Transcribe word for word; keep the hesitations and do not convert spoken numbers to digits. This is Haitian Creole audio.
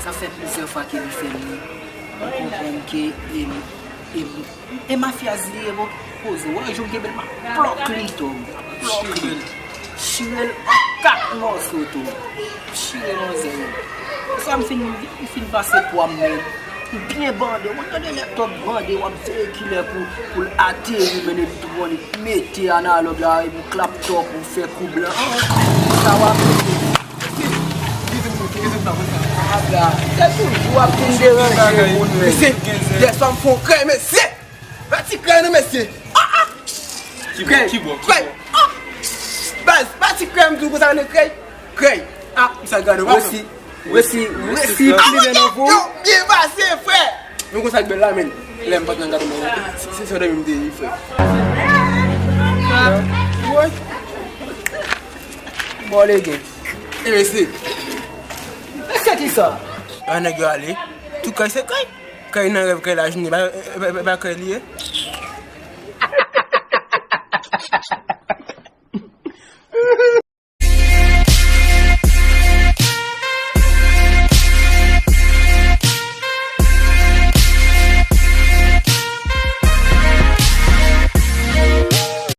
Sa fè plizyè fwa ke li fè m konprann ke e, e, e mafyaz li ye, bon, poze. Wè, jan m kenbe l, m ap plòk li tou. M ap plòk li. Chire l an kat mòso tou. Chire manzè yo. Sa m fin, m fin pase pwa m, men m byen bande. Ou tande lè tòg bande, w ap veye kilè pou, pou l ateri, men epi tou bon, li mete analòg la, epi klap tòk, ou fè kou blan. Sa w ap mete. Aga, se toujou w ap vin deranje moun, men. Mesye, yè swa m fè yon krèy, mesye. Pa ti krèy non, mesye. Ah, ah. Krèy, krèy. Ah. Baz, pa ti krèy, m di w konsa, rele krèy. Krèy. Ah, m sa gade w. Resi, resi, resi, plimen nan vo. Yo, byen pase, frè. Nou konsa k bèl la, men. Lè m pa t nan gade mwen. Se, se, se dòmi m te ye, frè. Woy. Bon, legen. E mesye. Mesye ki sa? An nèg yo ale. Tout kay se kay. Kay nan rèv, kay lajounen. Ba, ba, ba, ba kay li ye.